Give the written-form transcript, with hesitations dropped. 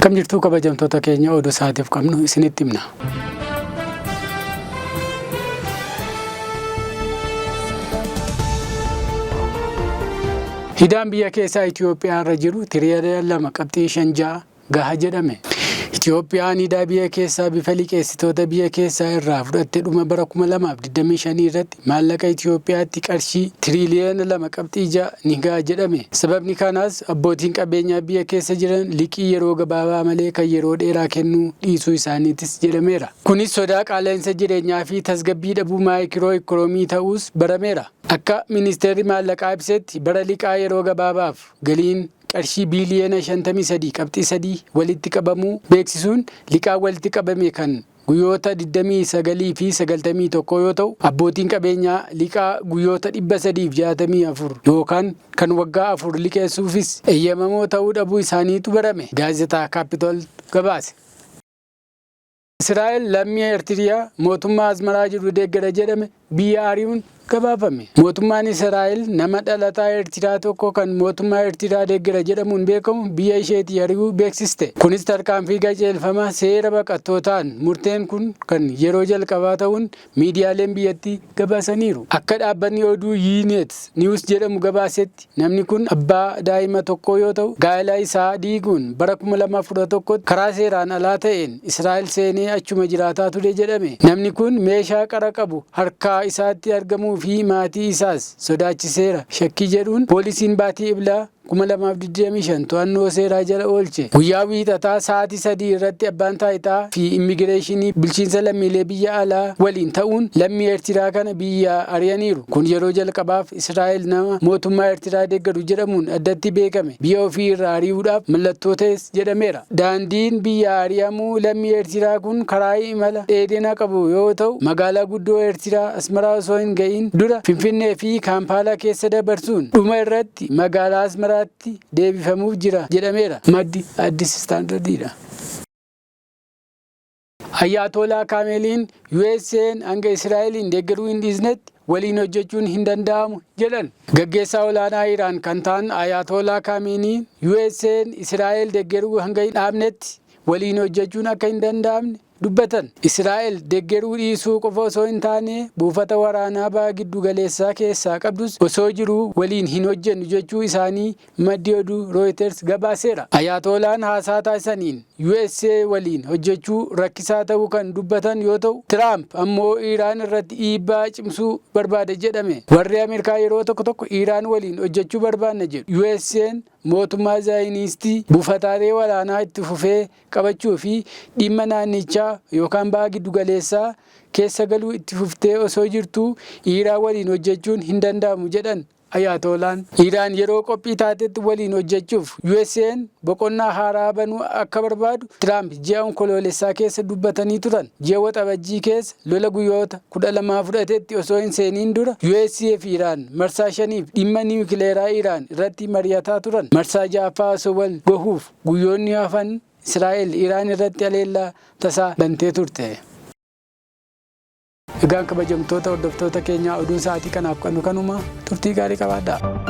Akkam jirtuu kabajamtoota keenya oduu sa'aatiif qabnu isinitti himna. Hidhaan biyya keessaa Itoophiyaa irra jiru tiriliyoona 2.56 gaha jedhame. Itoophiyaan hidhaa biyya keessaa bifa liqeessitoota biyya keessaa irraa fudhatte dhuma bara 2025 irratti maallaqa Itoophiyaatti qarshii tiriliyoona 2.6 ni gaha jedhame. Sababni kanaas abbootiin qabeenyaa biyya keessa jiran liqii yeroo gabaabaa malee kan yeroo dheeraa kennuu dhiisuu isaaniitis jedhameera. Kunis sodaa qaala'insa jireenyaa fi tasgabbii dhabuu maayikiroo ikkonoomii ta'uus barameera. Akka ministeerri maallaqaa ibsetti bara liqaa yeroo gabaabaaf galiin qarshii biiliyoona 53.3 walitti qabamuu beeksisuun liqaan walitti qabame kan guyyoota 29 fi 91 yoo ta'u abbootiin qabeenyaa liqaa guyyoota 364 yookaan kan waggaa 4 liqeessuufis eeyyamamoo ta'uu dhabuu isaaniitu barame. Gaazexaa Kaapitool gabaase. Israa'el lammii Eertiriyaa mootummaa Asmaraa jiru deeggara jedhame biyya ari'uun gabaafame. Mootummaan Israa'el nama dhalataa Eertiraa tokko kan mootummaa Eertiraa deeggara jedhamuun beekamu biyya isheetii ari'uu beeksiste. Kunis tarkaanfii qajeelfama seera baqattootaan murteen kun kan yeroo jalqabaa ta'uun miidiyaaleen biyyattii gabaasaniiru. Akka dhaabbanni oduu Ynet News jedhamu gabaasetti namni kun abbaa daa'ima tokkoo yoo ta'u, gaa'ela isaa diiguun bara 2011tti karaa seeraan alaa ta'een Israa'el seenee achuma jiraataa ture jedhame. Namni kun meeshaa qara qabu harkaa isaatti argamuu fi maatii isaas sodaachiseera shakkii jedhuun poolisiin baatii Ebla 2025 to'annoo seeraa jala oolche. Guyyaa Wiixataa sa'aatii 3 irratti abbaan taayitaa fi immigireeshinii bulchiinsa lammiilee biyya alaa waliin ta'uun lammii Eertiraa kana biyyaa ari'aniiru. Kun yeroo jalqabaaf Israa'el nama mootummaa Eertiraa deeggaru jedhamuun addatti beekame biyya ofii irraa ari'uudhaaf mallattoo ta'es jedhameera. Daandiin biyyaa ari'amuu lammii Eertiraa kun karaa imala dheerina qabu yoo ta'u, magaalaa guddoo Eertiraa Asmaraa osoo hin ga'iin dura Finfinnee fi Kaampaalaa keessa dabarsuun dhuma irratti magaalaa Asmaraatti deebifamuuf jira jedhameera. Maddi Addis Standard dha. Ayaatolaa Kaameeliin USA'n hanga Israa'eliin deeggaruu hin dhiisnetti waliin hojjechuun hin danda'amu jedhan. Gaggeessaa olaanaa Iraan kan ta'an Ayaatolaa Kaameeniin USA'n Israa'el deeggaruu hanga hin dhaabnetti waliin hojjechuun akka hin danda'amne dubbatan. Israa'el deeggaruu dhiisuu qofa osoo hin taane buufata waraanaa baha giddu galeessaa keessaa qabdus osoo jiruu waliin hin hojjennu jechuu isaanii maddi oduu Rooyiters gabaaseera. Ayaatoolaan haasaa taasisaniin USA waliin hojjechuu rakkisaa ta'uu kan dubbatan yoo ta'u, Tiraamp ammoo Iraan irratti dhiibbaa cimsuu barbaada jedhame. Warri Ameerikaa yeroo tokko tokko Iraan waliin hojjechuu barbaanna jedhu. USA'n mootummaa Zaayiniistii buufataalee waraanaa itti fufee qabachuu fi dhimma naannichaa yookaan baha giddugaleessaa keessa galuu itti fuftee osoo jirtuu Iraan waliin hojjechuun hin danda'amu jedhan. Ayaatoolaan Iraan yeroo qophii taatetti waliin hojjechuuf USA'n boqonnaa haaraa banuu akka barbaadu Tiraamp ji'a Onkoloolessaa keessa dubbatanii turan. Ji'a Waxabajjii keessa lola guyyoota 12 fudhatetti osoo hin seeniin dura USA fi Iraan marsaa shaniif dhimma niwukileeraa Iraan irratti mari'ataa turan. Marsaa ja'affaa osoo wal gahuuf guyyoonni hafan Israa'el Iraan irratti haleellaa tasaa bantee turte. Egaan kabajamtoota hordoftoota keenyaa oduun sa'aatii kanaaf qabnu kanuma turtii gaarii qabaadhaa.